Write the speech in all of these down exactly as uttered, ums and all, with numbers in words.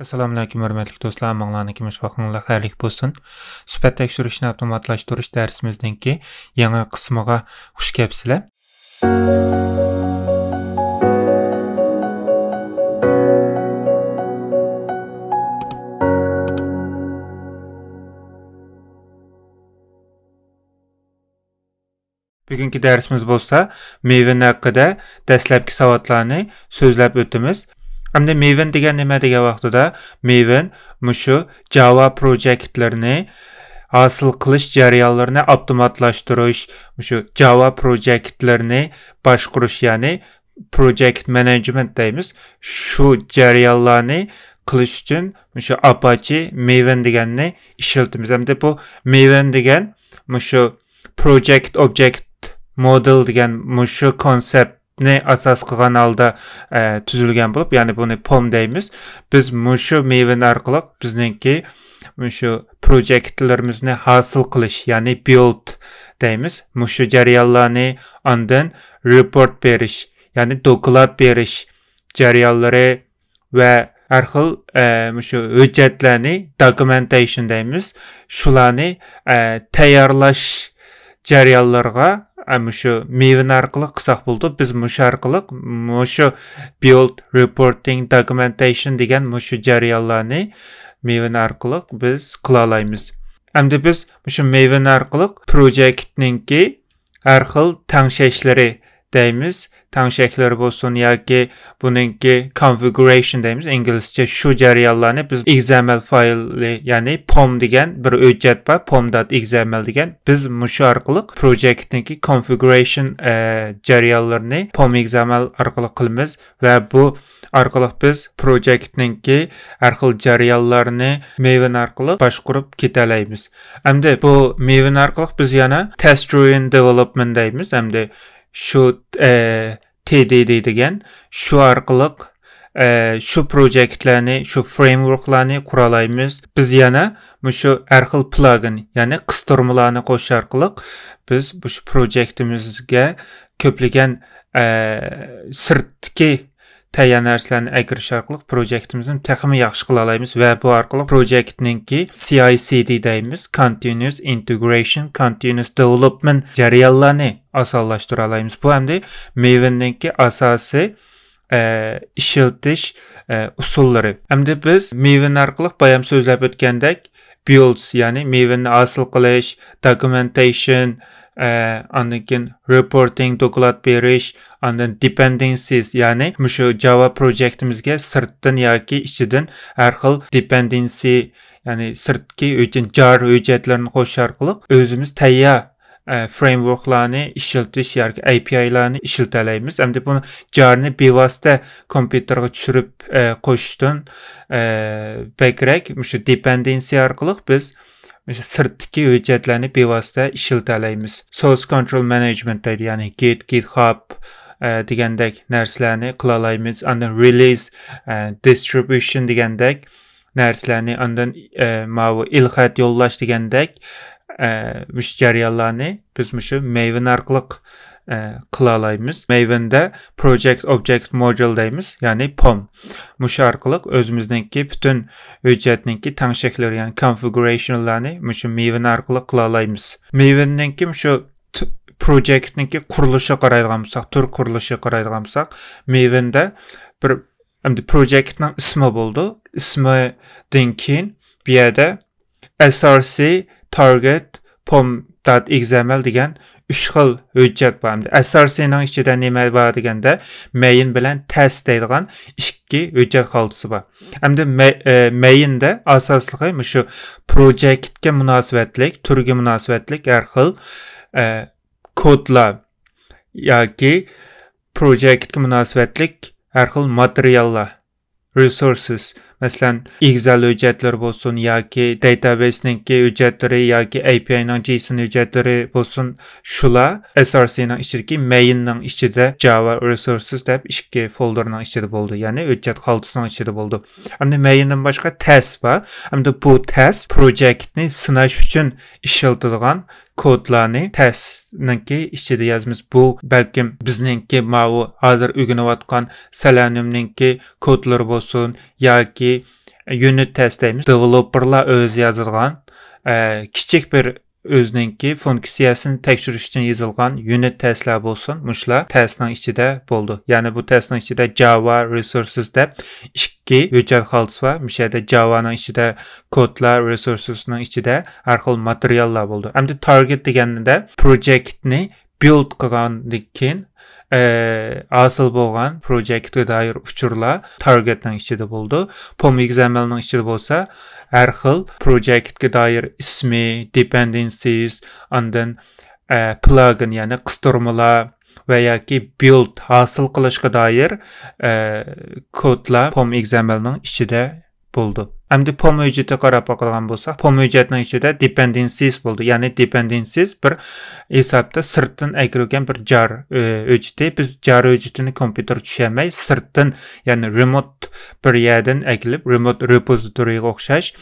ئەسسالامۇئەلەيكۇم، ھۆرمەتلىك دوستلار، ھەممىڭلارنىڭكى مۇشۇ ۋاقتىڭلار خەيرلىك بولسۇن. سۈپەت تەكشۈرۈشنى ئاپتوماتلاشتۇرۇش دەرسىمىزنىڭكى يېڭى قىسمىغا خۇش كەپسىلەر. بۈگۈنكى دەرسىمىز بولسا مېۋىن ھەققىدە دەسلەپكى ساۋاتلارنى سۆزلەپ ئۆتىمىز. ئەمدى مېۋىن دېگەن نېمە دېگەن ۋاقتىدا، مېۋىن مۇشۇ جاۋا پروجېكتلىرىنى ھاسىل قىلىش جەريانلىرىنى ئاپتوماتلاشتۇرۇش، مۇشۇ جاۋا پروجېكتلىرىنى باشقۇرۇش، يەنى پروجېكت مانېجمېنت دەيمىز. شۇ جەريانلارنى قىلىش ئۈچۈن مۇشۇ ئاپاچى مېۋىن دېگەننى ئىشلىتىمىز. ئەمدى بۇ مېۋىن دېگەن مۇشۇ پروجېكت ئوبجېكت مودېل دېگەن مۇشۇ كونسېپتنى ئاساس قىلغان ھالدا، ئە، تۈزۈلگەن بولۇپ، يەنى بۇنى پوم دەيمىز. بىز مۇشۇ مېۋىن ئارقىلىق بىزنىڭكى مۇشۇ پروجېكتلىرىمىزنى ھاسىل قىلىش، يەنى بىلد دەيمىز. مۇشۇ جەريانلارنى ئاندىن رېپورت بېرىش، يەنى دوكلات بېرىش جەريانلىرى ۋە ھەر خىل، ئە، مۇشۇ ھۆججەتلەرنى، دوكۇمېنتېيشن دەيمىز، شۇلارنى، ئە، تەييارلاش جەريانلىرىغا، ئە، مۇشۇ مېۋىن ئارقىلىق قىلساق بولىدۇ. بىز مۇشۇ ئارقىلىق، مۇشۇ بىلد، رېپورتىنگ، دوكۇمېنتېيشن دېگەن مۇشۇ جەريانلارنى مېۋىن ئارقىلىق بىز قىلالايمىز. ئەمدى بىز مۇشۇ مېۋىن ئارقىلىق پروجېكتنىڭكى ھەر خىل تەڭشەشلىرى دەيمىز، تەڭشەكلىرى بولسۇن ياكى بۇنىڭكى كونفىگۇرېيشن دەيمىز ئىنگلىزچە، شۇ جەريانلارنى بىز ئېكس ئېم ئېل فايلى، يەنى پوم دېگەن بىر ھۆججەت بار، پوم دات ئېكس ئېم ئېل دېگەن. بىز مۇشۇ ئارقىلىق پروجېكتنىڭكى كونفىگۇرېيشن، ئە، جەريانلىرىنى پوم ئېكس ئېم ئېل ئارقىلىق قىلىمىز ۋە بۇ ئارقىلىق بىز پروجېكتنىڭكى ھەر خىل جەريانلارنى مېۋىن ئارقىلىق باشقۇرۇپ كېتەلەيمىز. ئەمدى بۇ مېۋىن ئارقىلىق بىز يەنە تېست درىۋېن دېۋېلوپمېنت دەيمىز. ئەمدى شۇ، ئە، تى دى دى دېگەن شۇ ئارقىلىق، ئە، شۇ پروجېكتلارنى، شۇ فرېيمۋوركلارنى قۇرالايمىز. بىز يەنە مۇشۇ ھەر خىل پلاگىن، يەنى قىستۇرمىلارنى قوشۇش ئارقىلىق بىز مۇشۇ پروجېكتىمىزگە كۆپلىگەن، ئە، سىرتتىكى تەييار نەرسىلەرنى ئەكىرىش ئارقىلىق پروجېكتىمىزنى تېخىمۇ ياخشى قىلالايمىز ۋە بۇ ئارقىلىق پروجېكتنىڭكى سى ئاي سى دى دەيمىز، كونتىنۇئۇس ئىنتېگرېيشن، كونتىنۇئۇس دېۋېلوپمېنت جەريانلارنى ئاسانلاشتۇرالايمىز. بۇ ئەمدى مېۋىننىڭكى ئاساسىي، ئە، ئىشلىتىش، ئە، ئۇسۇللىرى. ئەمدى بىز مېۋىن ئارقىلىق بايام سۆزلەپ ئۆتكەندەك، بىلدس، يەنى مېۋىننى ھاسىل قىلىش، دوكۇمېنتېيشن، ئە، ئاندىن كېيىن رېپورتىنگ، دوكلات بېرىش، ئاندىن دېپېندېنسىز، يەنى مۇشۇ جاۋا پروجېكتىمىزگە سىرتتىن ياكى ئىچىدىن ھەر خىل دېپېندېنسى، يەنى سىرتقى ھۆججەت، جار ھۆججەتلىرىنى قوشۇش ئارقىلىق ئۆزىمىز تەييار، ئە، فرېيمۋوركلارنى ئىشلىتىش ياكى ئەي پى ئايلارنى ئىشلىتەلەيمىز. ئەمدى بۇنى جارنى بىۋاسىتە كومپيۇتېرغا چۈشۈرۈپ، ئە، قوشۇشتىن، ئە، بەكرەك مۇشۇ دېپېندېنسى ئارقىلىق بىز مۇشۇ سىرتتىكى ھۆججەتلەرنى بىۋاسىتە ئىشلىتەلەيمىز. سورس كونترول مانېجمېنت دەيدۇ، يەنى گىت، گىتخاب، ئە، دېگەندەك نەرسىلەرنى قىلالايمىز. ئاندىن رېلىز، ئە، دىسترىبيۇشن دېگەندەك نەرسىلەرنى، ئاندىن، ئە، ماۋۇ ئېلخەت يوللاش دېگەندەك، ئە، مۇشۇ جەريانلارنى بىز مۇشۇ مېۋىن ئارقىلىق، ئە، قىلالايمىز. مېۋىندە پروجېكت ئوبجېكت مودېل دەيمىز، يەنى پوم. مۇشۇ ئارقىلىق ئۆزىمىزنىڭكى پۈتۈن ھۆججەتنىڭكى تەڭشەكلىرى، يەنى كونفىگۇرېيشنلارنى مۇشۇ مېۋىن ئارقىلىق قىلالايمىز. مېۋىننىڭكى مۇشۇ ت-، پروجېكتنىڭكى قۇرۇلۇشىغا قارايدىغان بولساق، تۈر قۇرۇلۇشىغا قارايدىغان بولساق، مېۋىندە بىر ئەمدى پروجېكتنىڭ ئىسمى بولىدۇ. ئىسمىدىن كېيىن بۇ يەردە ئەس ئار سى، تارگېت، پوم دات ئېكس ئېم ئېل دېگەن ئۈچ خىل ھۆججەت بار. ئەمدى ئەس ئار سىنىڭ ئىچىدە نېمە بار دېگەندە، مەين بىلەن تېست دەيدىغان ئىككى ھۆججەت خالتىسى بار. ئەمدى مە-، ئە، مەينىدە ئاساسلىقى مۇشۇ پروجېكتكە مۇناسىۋەتلىك، تۈرگە مۇناسىۋەتلىك ھەر خىل، ئە، كودلار ياكى پروجېكتكە مۇناسىۋەتلىك ھەر خىل ماتېرىياللار، رېسورسېس، مەسىلەن، ئېكسېل ھۆججەتلىرى بولسۇن ياكى داتابەيسنىڭكى ھۆججەتلىرى ياكى ئەي پى ئاينىڭ جېيسون ھۆججەتلىرى بولسۇن، شۇلار ئەس ئار سىنىڭ ئىچىدىكى مەيننىڭ ئىچىدە، جاۋا رېسورسېس دەپ ئىككى فولدېرنىڭ ئىچىدە بولىدۇ، يەنى ھۆججەت خالتىسىنىڭ ئىچىدە بولىدۇ. ئەمدى مەيندىن باشقا تېست بار. ئەمدى بۇ تېست پروجېكتنى سىناش ئۈچۈن ئىشلىتىدىغان كودلارنى تېستنىڭكى ئىچىدە يازىمىز. بۇ بەلكىم بىزنىڭكى ماۋۇ ھازىر ئۆگىنىۋاتقان سېلېنىيۇمنىڭكى كودلىرى بولسۇن ياكى يۇنىت تېست دەيمىز. دېۋېلوپېرلار ئۆزى يازىدىغان، ئە، كىچىك بىر ئۆزىنىڭكى فۇنكسىيەسىنى تەكشۈرۈش ئۈچۈن يېزىلغان يۇنىت تېستلار بولسۇن، مۇشۇلار تېستنىڭ ئىچىدە بولىدۇ. يەنى بۇ تېستنىڭ ئىچىدە جاۋا رېسورسېس دەپ ئىككى ھۆججەت خالتىسى بار. مۇشۇ يەردە جاۋانىڭ ئىچىدە كودلار، رېسورسېسنىڭ ئىچىدە ھەر خىل ماتېرىياللار بولىدۇ. ئەمدى تارگېت دېگەندە پروجېكتنى بىلد قىلغاندىن كېيىن، ئە، ھاسىل بولغان پروجېكتكە دائىر ئۇچۇرلار تارگېتنىڭ ئىچىدە بولىدۇ. پوم ئېكس ئېم ئېلنىڭ ئىچىدە بولسا ھەر خىل پروجېكتكە دائىر ئىسمى، دېپەندېنسىز، ئاندىن، ئە، پلاگىن، يەنى قىستۇرمىلار ۋە ياكى بىلد ھاسىل قىلىشقا دائىر، ئە، كودلار پوم ئېكس ئېم ئېلنىڭ ئىچىدە بولىدۇ. ئەمدى پوم ھۆججىتىگە قاراپ باقىدىغان بولساق، پوم ھۆججەتنىڭ ئىچىدە دېپەندېنسىز بولىدۇ. يەنى دېپەندېنسىز بىر ھېسابتا سىرتتىن ئەكىرىلگەن بىر جار، ئۆ، ھۆججىتى. بىز جار ھۆججىتىنى كومپيۇتېر چۈشۈرمەي، سىرتتىن، يەنى رېموت بىر يەردىن ئەكېلىپ، رېموت رېپوزىتورىيغا ئوخشاش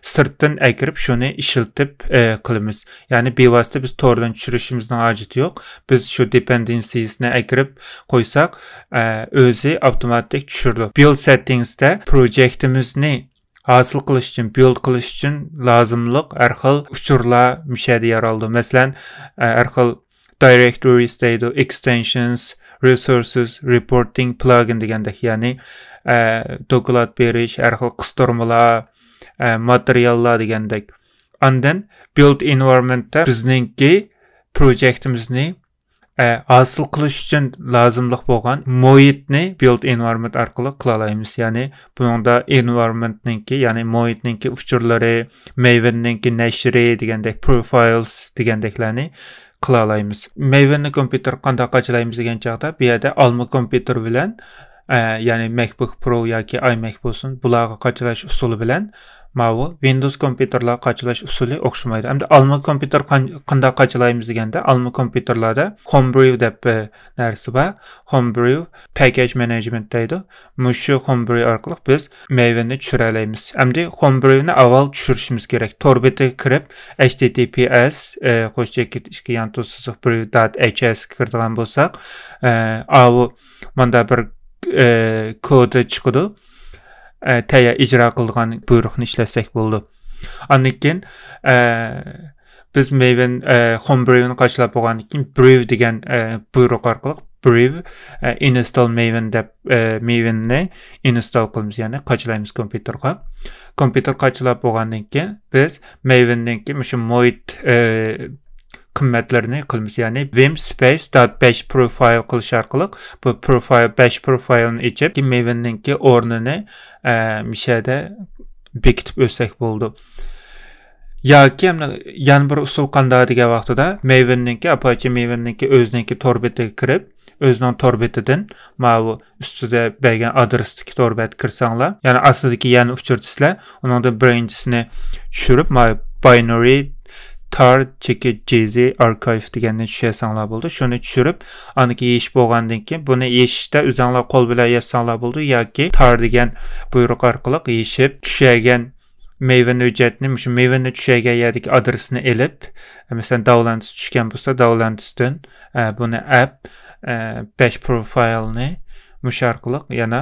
سىرتتىن ئەكىرىپ، شۇنى ئىشلىتىپ، ئە، قىلىمىز. يەنى بىۋاسىتە بىز توردىن چۈشۈرۈشىمىزنىڭ ھاجىتى يوق. بىز شۇ دېپەندېنسىسنى ئەكىرىپ قويساق، ئە، ئۆزى ئاپتوماتىك چۈشۈرىدۇ. بىلد سېتتىڭستا پروجېكتىمىزنى ھاسىل قىلىش ئۈچۈن، بىلد قىلىش ئۈچۈن لازىملىق ھەر خىل ئۇچۇرلار مۇشۇ يەردە يارىلىدۇ. مەسىلەن، ئە، ھەر خىل دايرېكتورىز دەيدۇ، ئېكستېنشنز، رېسورسېس، رېپورتىڭ، پلاگىن دېگەندەك، يەنى، ئە، دوكلات بېرىش، ھەر خىل قىستۇرمىلار، ئە، ماتېرىياللار دېگەندەك. ئاندىن بىلد ئېنۋايرونمېنتتا بىزنىڭكى پروجېكتىمىزنى، ئە، ھاسىل قىلىش ئۈچۈن لازىملىق بولغان مۇھىتنى بىلد ئېنۋايرونمېنت ئارقىلىق قىلالايمىز. يەنى بۇنىڭدا ئېنۋايرونمېنتنىڭكى، يەنى مۇھىتنىڭكى ئۇچۇرلىرى، مەيۋىننىڭكى نەشرى دېگەندەك، پروفايلز دېگەندەكلەرنى قىلالايمىز. مەيۋىننى كومپيۇتېرغا قانداق قاچىلايمىز دېگەن چاغدا، بۇ يەردە ئالما كومپيۇتېر بىلەن، ئە، يەنى مەكبۇك پرو ياكى ئايمەك بولسۇن، بۇلارغا قاچىلاش ئۇسۇلى بىلەن ماۋۇ ۋىندوز كومپيۇتېرلارغا قاچىلاش ئۇسۇلى ئوخشىمايدۇ. ئەمدى ئالما كومپيۇتېر قان-، قانداق قاچىلايمىز دېگەندە، ئالما كومپيۇتېرلاردا ھوم برىۋ دەپ، ئە، نەرسە بار. ھوم برىۋ پەكەج مەنېجمېنت دەيدۇ. مۇشۇ ھوم برىۋ ئارقىلىق بىز مەيۋىننى چۈشۈرەلەيمىز. ئەمدى ھوم برىۋنى ئاۋۋال چۈشۈرۈشىمىز كېرەك. تور بېتىگە كىرىپ، ھەيچ تى تى پى ئەس، ئە، قوش چېكىت ئىككى يانتۇ سىزىق برىۋ دات ئەيچ ئەس كىرىدىغان بولساق، ئە، ئاۋۇ ماندا بىر، ئە، كودى چىقىدۇ. ئە، تەييار ئىجرا قىلىدىغان بۇيرۇقنى ئىشلەتسەك بولىدۇ. ئاندىن كېيىن، ئە، بىز مەيۋىن، ئە، ھوم برىۋنى قاچىلاپ بولغاندىن كېيىن، برىۋ دېگەن، ئە، بۇيرۇق ئارقىلىق برىۋ، ئە، ئىنستال مەيۋىن دەپ، ئە، مەيۋىننى ئىنستال قىلىمىز، يەنى قاچىلايمىز كومپيۇتېرغا. كومپيۇتېر قاچىلاپ بولغاندىن كېيىن، بىز مەيۋىننىڭكى مۇشۇ مۇھىت، ئە، قىممەتلىرىنى قىلىمىز. يەنى ۋىم سپەيس دات بەش پروفايل قىلىش ئارقىلىق بۇ پروفايل، بەش پروفايلنى ئېچىپ، مەيۋىننىڭكى ئورنىنى، ئە، مۇشۇ يەردە بېكىتىپ ئۆتسەك بولىدۇ. ياكى ئەمدى يەنە بىر ئۇسۇل قانداق دېگەن ۋاقتىدا، مەيۋىننىڭكى، ئاپاچى مەيۋىننىڭكى ئۆزىنىڭكى تور بېتىگە كىرىپ، ئۆزىنىڭ تور بېتىدىن ماۋۇ ئۈستىدە بەرگەن ئادرېستىكى تور بەتكە كىرسەڭلار، يەنى ئاستىدىكى يەنە ئۇچۇر دېسىلە، ئۇنىڭدىن بىرىنچىسىنى چۈشۈرۈپ، ماۋۇ باينرى تار چېكىت جي زى ئاركايف دېگەننى چۈشۈرسەڭلار بولىدۇ. شۇنى چۈشۈرۈپ، ئاندىن كېيىن يېشىپ بولغاندىن كېيىن، بۇنى يېشىشتە ئۆزۈڭلار قول بىلەن يازساڭلار بولىدۇ ياكى تار دېگەن بۇيرۇق ئارقىلىق يېشىپ چۈشۈرگەن مەيۋىن ھۆججەتنى، مۇشۇ مەيۋىننى چۈشۈرگەن يەردىكى ئادرېسنى ئېلىپ، مەسىلەن، داۋلانتىس چۈشكەن بولسا، داۋلانتىستىن، ئە، بۇنى ئەپ، ئە، بەش پروفايلنى مۇشۇ ئارقىلىق يەنە،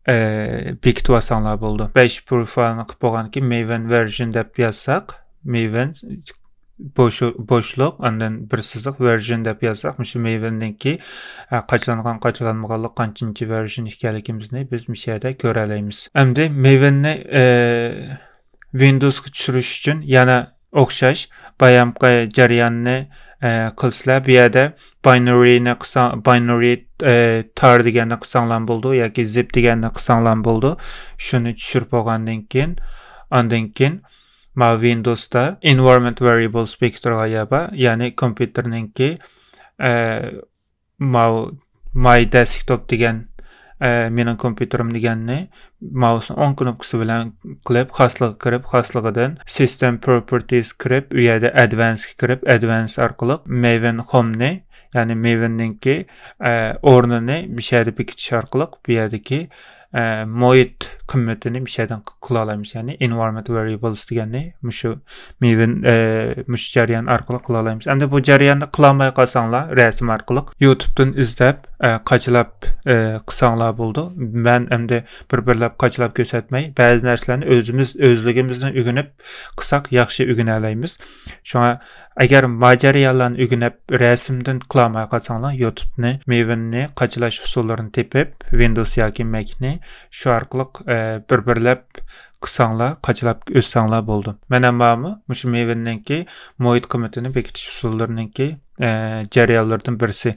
ئە، بېكىتىۋالساڭلار بولىدۇ. بەش پروفايلنى قىلىپ بولغاندىن كېيىن، مەيۋىن ۋېرژن دەپ يازساق، مەيۋىن بوش-، بوشلۇق، ئاندىن بىر سىزىق ۋېرژن دەپ يازساق، مۇشۇ مەيۋىننىڭكى، ئە، قاچىلانغان، قاچىلانمىغانلىق قانچىنچى ۋېرژن ئىكەنلىكىمىزنى بىز مۇشۇ يەردە كۆرەلەيمىز. ئەمدى مەيۋىننى، ئە، ۋىندوزغا چۈشۈرۈش ئۈچۈن يەنە ئوخشاش بايامقى جەرياننى، ئە، قىلسىلەر. بۇ يەردە باينرىنى قىلسا، باينرى، ئە، تار دېگەننى قىلساڭلار بولىدۇ ياكى زىپ دېگەننى قىلساڭلار بولىدۇ. شۇنى چۈشۈرۈپ بولغاندىن كېيىن، ئاندىن كېيىن ماۋۇ ۋىندوزدا ئېنۋايرونمېنت ۋېرىيبلس بېكىتىدىغان يەر بار. يەنى كومپيۇتېرنىڭكى، ئە، ماۋۇ ماي دېسكتوپ دېگەن، ئە، مېنىڭ كومپيۇتېرىم دېگەننى مائۇسنىڭ ئوڭ كنوپكىسى بىلەن قىلىپ، خاسلىقىغا كىرىپ، خاسلىقىدىن سىستېم پروپېرتىسقا كىرىپ، ئۇ يەردە ئەدۋانسقا كىرىپ، ئەدۋانس ئارقىلىق مەيۋىن خومنى، يەنى مەيۋىننىڭكى، ئە، ئورنىنى مۇشۇ يەردە بېكىتىش ئارقىلىق بۇ يەردىكى، ئە، مۇھىت قىممىتىنى مۇشۇ يەردىن قىلالايمىز. يەنى environment variables دېگەننى مۇشۇ مېۋىن، ئە، مۇشۇ جەريان ئارقىلىق قىلالايمىز. ئەمدى بۇ جەرياندا قىلالماي قالساڭلار، رەسىم ئارقىلىق يۇتۇبتىن ئىزدەپ، ئە، قاچىلاپ، ئە، قىلساڭلار بولىدۇ. مەن ئەمدى بىر-بىرلەپ قاچىلاپ كۆرسەتمەي، بەزى نەرسىلەرنى ئۆزىمىز، ئۆزلۈكىمىزدىن ئۆگىنىپ قىلساق ياخشى ئۆگىنەلەيمىز. شۇڭا ئەگەر ما جەريانلارنى ئۆگىنىپ، رەسىمدىن قىلالماي قالساڭلار، يۇتۇبنى، مېۋىننى قاچىلاش ئۇسۇللىرىنى تېپىپ، ۋىندوۋس ياكى مەكنى شۇ ئارقىلىق، ئە، بىر-بىرلەپ قىلساڭلار، قاچىلاپ ئۆتسەڭلار بولىدۇ. مەن ئەمما مۇشۇ مېۋىننىڭكى مۇھىت قىممىتىنى بېكىتىش ئۇسۇللىرىنىڭكى، ئە، جەريانلىرىدىن بىرسى.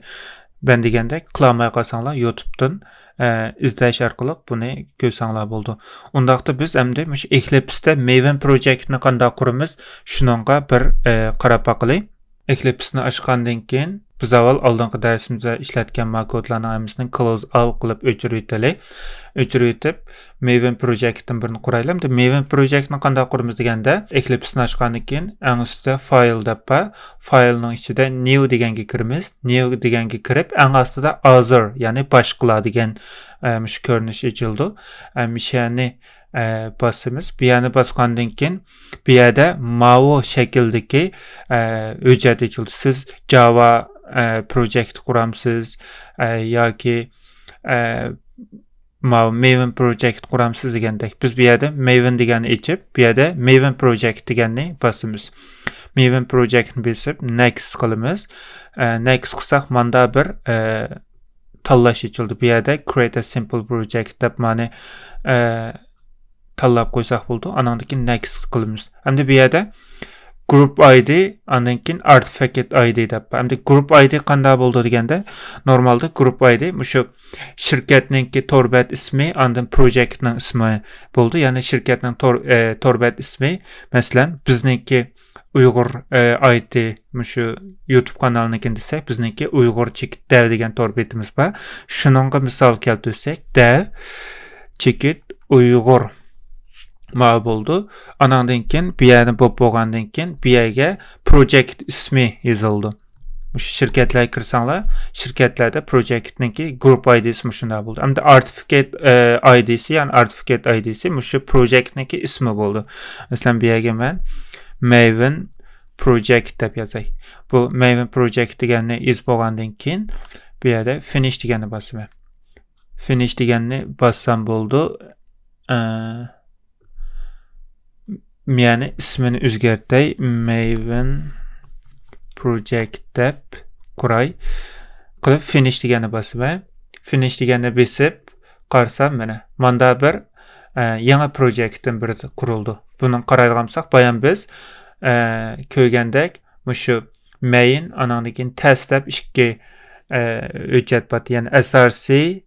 مەن دېگەندەك، قىلالماي قالساڭلار، يۇتۇبتىن، ئە، ئىزدەش ئارقىلىق بۇنى كۆرسەڭلار بولىدۇ. ئۇنداقتا بىز ئەمدى مۇشۇ ئېكلىپستا مېۋىن پروجېكتنى قانداق قۇرىمىز، شۇنىڭغا بىر، ئە، قاراپ باقىلى. ئېكلىپسنى ئاچقاندىن كېيىن، بىز ئاۋۋال ئالدىنقى دەرسىمىزدە ئىشلەتكەن ما كودلارنىڭ ھەممىسىنى close all قىلىپ ئۆچۈرۈۋېتەيلى. ئۆچۈرۈۋېتىپ، مېۋىن پروجېكتتىن بىرنى قۇرايلى. ئەمدى مېۋىن پروجېكتنى قانداق قۇرىمىز دېگەندە، ئېكلىپسنى ئاچقاندىن كېيىن، ئەڭ ئۈستىدە فايل دەپ بار. فايلنىڭ ئىچىدە نيۇ دېگەنگە كىرىمىز. نيۇ دېگەنگە كىرىپ، ئەڭ ئاستىدا ئازېر، يەنى باشقىلار دېگەن، ئە، مۇشۇ كۆرۈنۈش ئېچىلىدۇ. ئە، مۇشۇنى، ئە، باسىمىز. بۇ يەرنى باسقاندىن كېيىن، بۇ يەردە ماۋۇ شەكىلدىكى، ئە، ھۆججەت ئېچىلدى. سىز جاۋا، ئە، پروجېكت قۇرامسىز، ئە، ياكى، ئە، ماۋۇ مېۋىن پروجېكت قۇرامسىز دېگەندەك. بىز بۇ يەردە مېۋىن دېگەننى ئېچىپ، بۇ يەردە مېۋىن پروجېكت دېگەننى باسىمىز. مېۋىن پروجېكتنى بېسىپ، نېكست قىلىمىز. ئە، نېكست قىلساق، ماندا بىر، ئە، تاللاش ئېچىلدى. بۇ يەردە create a simple project دەپ مانى، ئە، تاللاپ قويساق بولىدۇ. ئاناندىن كېيىن نېكست قىلىمىز. ئەمدى بۇ يەردە گروپ ئايدى، ئاندىن كېيىن ئارتىفەكت ئايدى دەپ. ئەمدى گروپ ئايدى قانداق بولىدۇ دېگەندە، نورمالدا گروپ ئايدى مۇشۇ شىركەتنىڭكى تور بەت ئىسمى، ئاندىن پروجېكتنىڭ ئىسمى بولىدۇ. يەنى شىركەتنىڭ تور، ئە، تور بەت ئىسمى، مەسىلەن، بىزنىڭكى ئۇيغۇر، ئە، ئايتى مۇشۇ يۇتۇب قانالىنىڭكىنى دېسەك، بىزنىڭكى ئۇيغۇر چېكىت دەۋ دېگەن تور بېتىمىز بار. شۇنىڭغا مىسال كەلتۈرسەك، دەۋ چېكىت ئۇيغۇر. ماۋۇ بولىدۇ. ئاناندىن كېيىن بۇ يەرنى بوپ بولغاندىن كېيىن بۇ يەرگە پروجېكت ئىسمى يېزىلىدۇ. مۇشۇ شىركەتلەرگە كىرسەڭلار، شىركەتلەردە پروجېكتنىڭكى گروپ ئايدىسى مۇشۇنداق بولىدۇ. ئەمدى ئارتىفىكەت، ئە، ئايدىسى، يەنى ئارتىفىكەت ئايدىسى مۇشۇ پروجېكتنىڭكى ئىسمى بولىدۇ. مەسىلەن، بۇ يەرگە مەن مەيۋىن پروجېكت دەپ يازاي. بۇ مەيۋىن پروجېكت دېگەننى يېزىپ بولغاندىن كېيىن، بۇ يەردە فىنىش دېگەننى باسىمەن. فىنىش دېگەننى باسسام بولىدۇ. ئە، يەنى ئىسمىنى ئۆزگەرتەي. مەيۋىن پروجېكت دەپ قۇراي. قىلىپ فىنىش دېگەننى باسىمەن. فىنىش دېگەننى بېسىپ قارىسام، مانا، ماندا بىر، ئە، يېڭى پروجېكتتىن بىرى قۇرۇلدى. بۇنىڭ قارايدىغان بولساق، بايام بىز، ئە، كۆرگەندەك، مۇشۇ مەيىن، ئاناندىن كېيىن تەس دەپ ئىككى، ئە، ھۆججەت بار. يەنى ئەس ئار سى،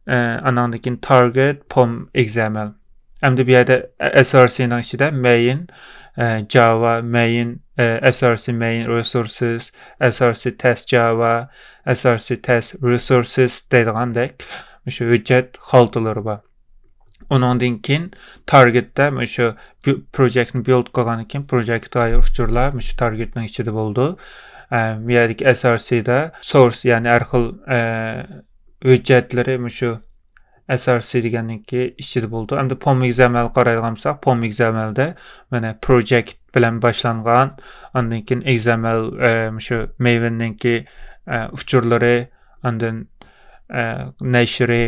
ئە، ئاناندىن كېيىن تارگېت، پوم، ئېكس ئېم ئېل. ئەمدى بۇ يەردە ئەس ئار سىنىڭ ئىچىدە مەيىن، ئە، جاۋا، مەيىن، ئە، ئەس ئار سى مەيىن رېسورسېس، ئەس ئار سى تەس جاۋا، ئەس ئار سى تەس رېسورسېس دەيدىغاندەك مۇشۇ ھۆججەت خالتىلىرى بار. ئۇنىڭدىن كېيىن تارگېتتا مۇشۇ بۇ-، پروجېكتنى بىلد قىلغاندىن كېيىن پروجېكتقا دائىر ئۇچۇرلار مۇشۇ تارگېتنىڭ ئىچىدە بولىدۇ. ئە، بۇ يەردىكى ئەس ئار سىدا سورس، يەنى ھەر خىل، ئە، ھۆججەتلىرى مۇشۇ ئەس ئار سى دېگەننىڭكى ئىچىدە بولىدۇ. ئەمدى پوم ئېكس ئېم ئېل قارايدىغان بولساق، پوم ئېكس ئېم ئېلدا مانا پروجېكت بىلەن باشلانغان، ئاندىن كېيىن ئېكس ئېم ئېل، ئە، مۇشۇ مەيۋىننىڭكى، ئە، ئۇچۇرلىرى، ئاندىن، ئە، نەشرى،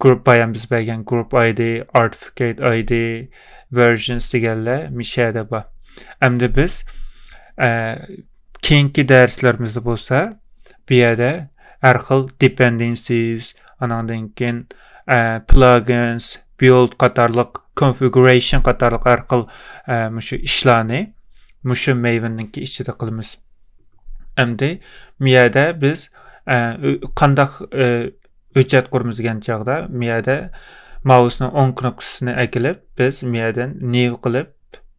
گروپ بايام بىز بەرگەن گروپ ئايدى، ئارتىفىكەت ئايدى، ۋېرژنس دېگەنلەر مۇشۇ يەردە بار. ئەمدى بىز، ئە، كېيىنكى دەرسلىرىمىزدە بولسا، بۇ يەردە ھەر خىل دېپەندېنسىز، ئاناندىن كېيىن، ئە، پلاگىنس، بىلد قاتارلىق، كونفىگۇرېيشن قاتارلىق ھەر خىل، ئە، مۇشۇ ئىشلارنى مۇشۇ مەيۋىننىڭكى ئىچىدە قىلىمىز. ئەمدى مۇ يەردە بىز، ئە، ئۆ-، قانداق، ئە، ھۆججەت قۇرىمىز دېگەن چاغدا، مۇ يەردە ماۋۇسنىڭ ئوڭ كنوپكىسىنى ئەكېلىپ، بىز مۇ يەردىن نيۇ قىلىپ،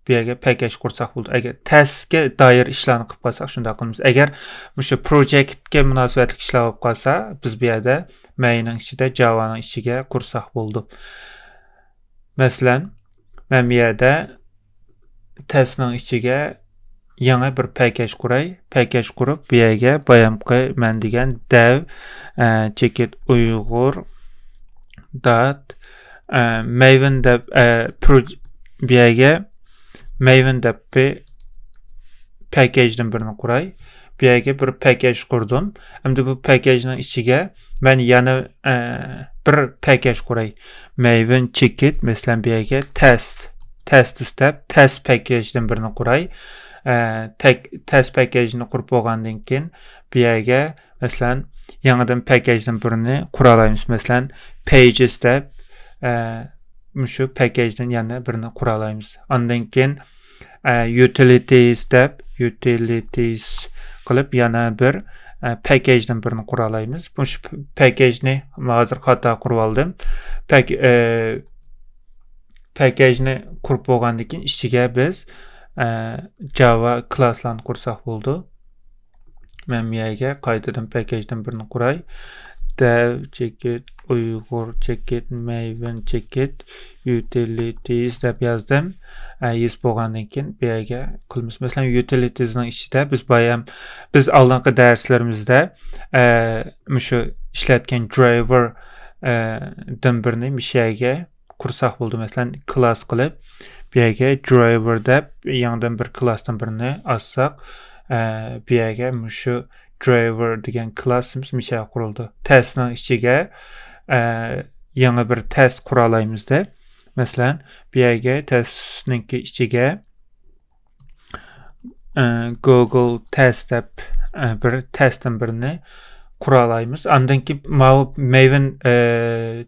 بۇ يەرگە پەكەج قۇرساق بولىدۇ. ئەگەر تەسكە دائىر ئىشلارنى قىلىپ قالساق، شۇنداق قىلىمىز. ئەگەر مۇشۇ پروجېكتكە مۇناسىۋەتلىك ئىشلار بولۇپ قالسا، بىز بۇ يەردە مەينىڭ ئىچىدە جاۋانىڭ ئىچىگە قۇرساق بولىدۇ. مەسىلەن، مەن بۇ يەردە تەستنىڭ ئىچىگە يېڭى بىر پەكەج قۇراي. پەكەج قۇرۇپ، بۇ يەرگە بايامقى مەن دېگەن دەۋ، ئە، چېكىت ئۇيغۇر dot maven deb بۇ يەرگە maven دەپ بىر پەكەجدىن بىرنى قۇراي. بۇ يەرگە بىر پەكەج قۇردۇم. ئەمدى بۇ پەكەجنىڭ ئىچىگە مەن يەنە بىر پەكەج قۇراي. Maven checkit، مەسىلەن، بۇ يەرگە test، test دەپ test پەكەجدىن بىرنى قۇراي. Test پەكەجنى قۇرۇپ بولغاندىن كېيىن بۇ يەرگە، مەسىلەن، يېڭىدىن پەكەجدىن بىرنى قۇرالايمىز. مەسىلەن، pages دەپ مۇشۇ پەكەجدىن يەنە بىرنى قۇرالايمىز. ئاندىن كېيىن utilities دەپ، utilities قىلىپ يەنە بىر پەكەجدىن بىرنى قۇرالايمىز. مۇشۇ پەكەجنى ھازىر خاتا قۇرۇۋالدىم. پەكەجنى قۇرۇپ بولغاندىن كېيىن ئىچىگە بىز Java كلاسلارنى قۇرساق بولىدۇ. مەن بۇ يەرگە قايتىدىن پەكەجدىن بىرنى قۇراي. Dev checkit، Uyg'ur checkit، Maven checkit، utilities دەپ يازدىم. يېزىپ بولغاندىن كېيىن بۇ يەرگە قىلىمىز. مەسىلەن، utilitiesنىڭ ئىچىدە بىز بايام، بىز ئالدىنقى دەرسلىرىمىزدە مۇشۇ ئىشلەتكەن driver دىن بىرنى مۇشۇ يەرگە قۇرساق بولىدۇ. مەسىلەن، كلاس قىلىپ، بۇ يەرگە driver دەپ يېڭىدىن بىر كلاستىن بىرنى ئاچساق، بۇ يەرگە مۇشۇ driver دېگەن كلاسىمىز مۇشۇ يەرگە قۇرۇلىدۇ. Testنىڭ ئىچىگە يېڭى بىر test قۇرالايمىزدە. مەسىلەن، بۇ يەرگە testنىڭكى ئىچىگە Google test دەپ بىر testتىن بىرنى قۇرالايمىز. ئاندىن كېيىن ماۋۇ Maven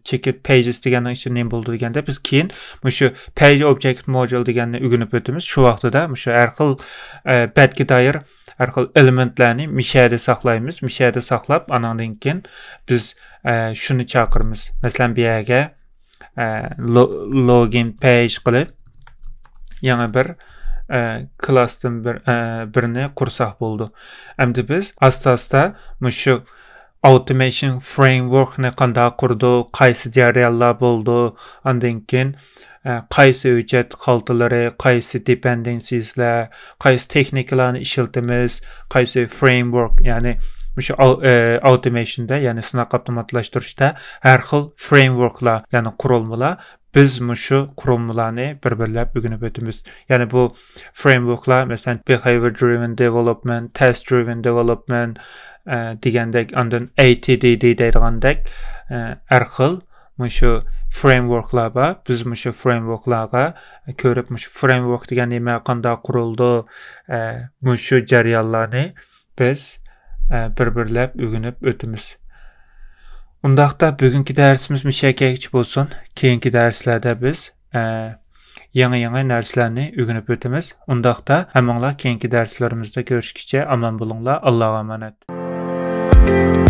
checkit pages دېگەننىڭ ئىچىدە نېمە بولىدۇ دېگەندە، بىز كېيىن مۇشۇ page object module دېگەننى ئۆگىنىپ ئۆتىمىز. شۇ ۋاقتىدا مۇشۇ ھەر خىل بەتكە دائىر ھەر خىل ئېلېمېنتلارنى مۇشۇ يەردە ساقلايمىز. مۇشۇ يەردە ساقلاپ، ئاناندىن كېيىن بىز شۇنى چاقىرىمىز. مەسىلەن، بۇ يەرگە login page قىلىپ، يېڭى بىر كلاستىن بىر بىرنى قۇرساق بولىدۇ. ئەمدى بىز ئاستا ئاستا مۇشۇ automation frameworkنى قانداق قۇردۇق، قايسى جەريانلار بولىدۇ، ئاندىن كېيىن قايسى ھۆججەت خالتىلىرى، قايسى dependenciesلەر، قايسى تېخنىكىلارنى ئىشلىتىمىز، قايسى framework، يەنى مۇشۇ automationدا، يەنى سىناق ئاپتوماتلاشتۇرۇشتا ھەر خىل frameworkلار، يەنى قۇرۇلمىلار، بىز مۇشۇ قۇرۇلمىلارنى بىر-بىرلەپ ئۆگىنىپ ئۆتىمىز. يەنى بۇ frameworkلار، مەسىلەن، behavior driven development، test driven development دېگەندەك، ئاندىن A T D D دەيدىغاندەك ھەر خىل مۇشۇ frameworkلار بار. بىز مۇشۇ frameworkلارغا كۆرۈپ، مۇشۇ framework دېگەن نېمە، قانداق قۇرۇلىدۇ، مۇشۇ جەريانلارنى بىز بىر-بىرلەپ ئۆگىنىپ ئۆتىمىز. ئۇنداقتا بۈگۈنكى دەرسىمىز مۇشۇ يەرگىچە بولسۇن. كېيىنكى دەرسلەردە بىز يېڭى-يېڭى نەرسىلەرنى ئۆگىنىپ ئۆتىمىز. ئۇنداقتا ھەممىڭلار كېيىنكى دەرسلىرىمىزدە كۆرۈشكىچە ئامان بولۇڭلار. ئاللاغا ئامانەت.